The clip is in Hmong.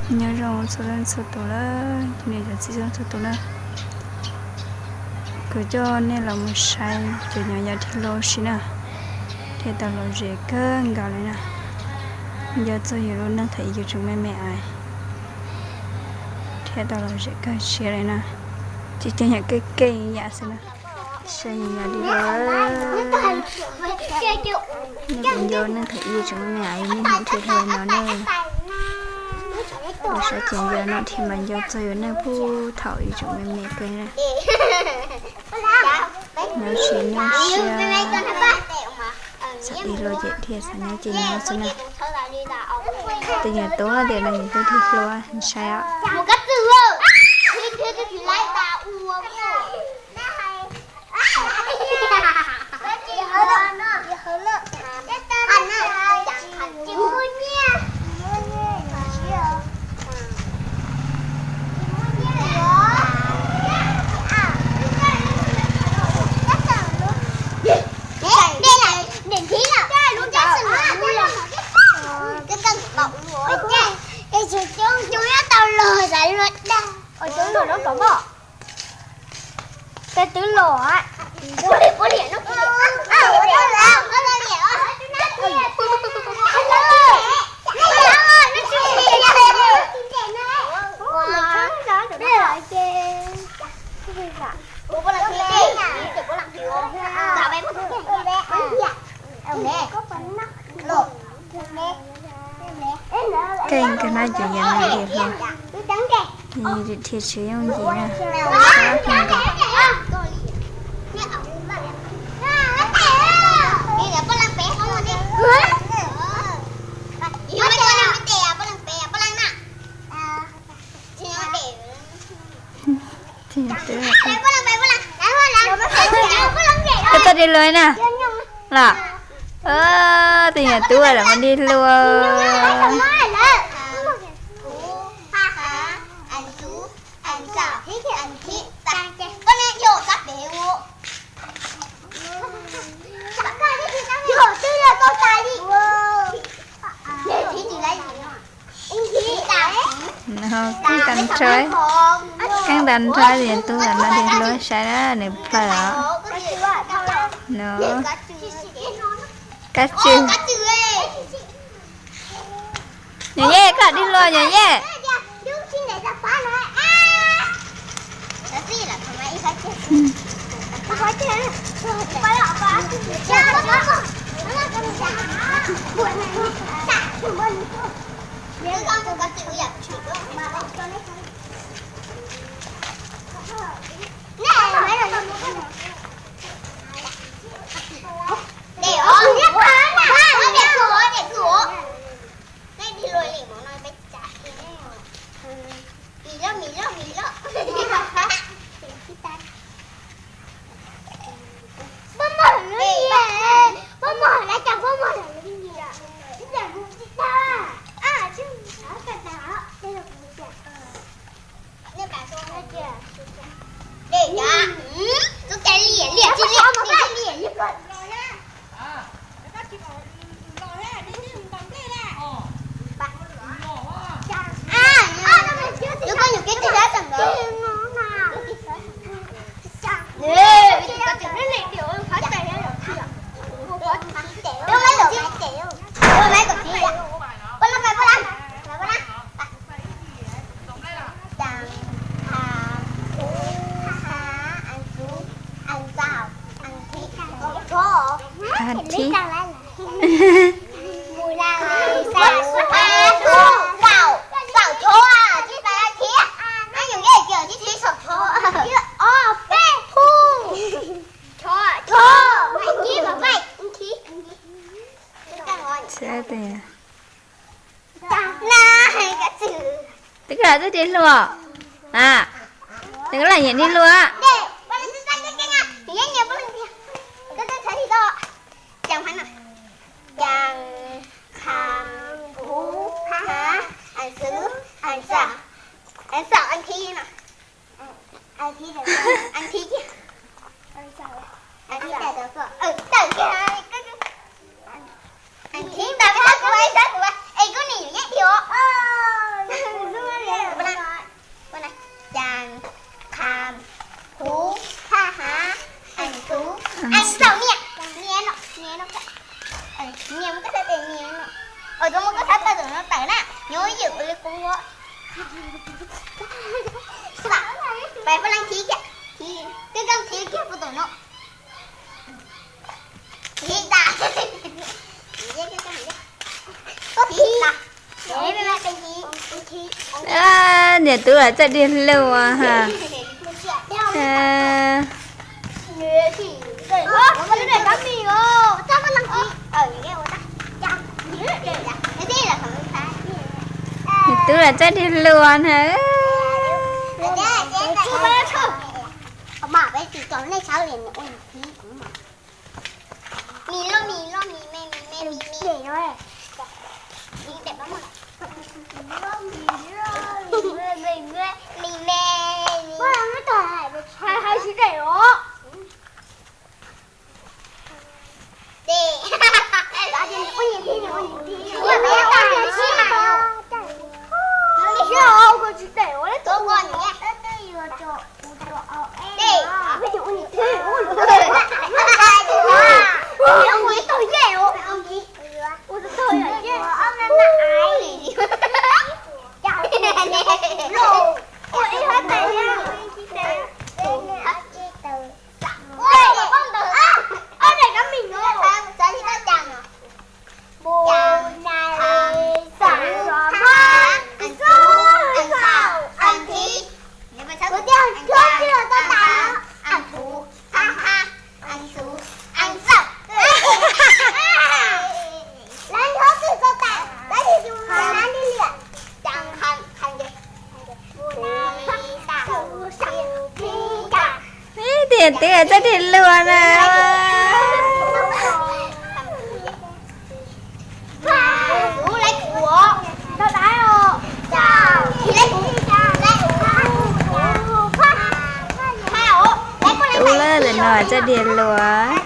Nyob zoo txhua leej txhua tus lawm, niam cov txiv txhua txhua tus na. Kuv coj nej los mus saib cov nyuam yaus dhia hlua si na, dhia tau lom zem kawg nkaus li na. Nco txog yus lub neej thaum yus tseem me me ais, dhia tau lom zem kawg siab li na. Ces cov nyuam keej keej yam xwb na. Saib nyuam yaus dhia hlua. Nej puas nco neej thaum yus tseem me me ais nej hnov dhia hlua no ne? Ua saib ces yus no dhia mas nco txog yus neej puag thaum yus tseem me me kawg na. Nyob tsis nyuaj siab, xav dhia hlua ces dhia, xav nyob ces nyob xwb na. Tus nyuam tub no tias nws twb dhia hlua, nws saib os. Peb twb los. Keej kawg na, cov nyuam no dhia hlua, dhia tsis yooj yim na. Koj tau dhia hlua na los? Tus nyuam tub lam mus dhia hlua. Keeb tas nrho, keeb tas nrho, tus nyuam tub no dhia hlua saib na, nws plhaws os. No, kab tswj. Nyuam Yej, koj dhia hlua Nyuam Yej. Thib. Xav tias twb koj twb dhia hlua a, nws koj lam nyiam dhia hlua. Peb puas leej thib kiag, thib, koj koj thib kiag puas tom no. Thib tas. Koj thib tas. Niam tub lam txawj dig lus ha. Niam tub lam txawj dig lus na. Mis loj mis loj mis me mis me mis me. Hais tsis daim os. Ib tiam twb txawj dig lus na. Tub lawm, ntawm no txawj dig lus.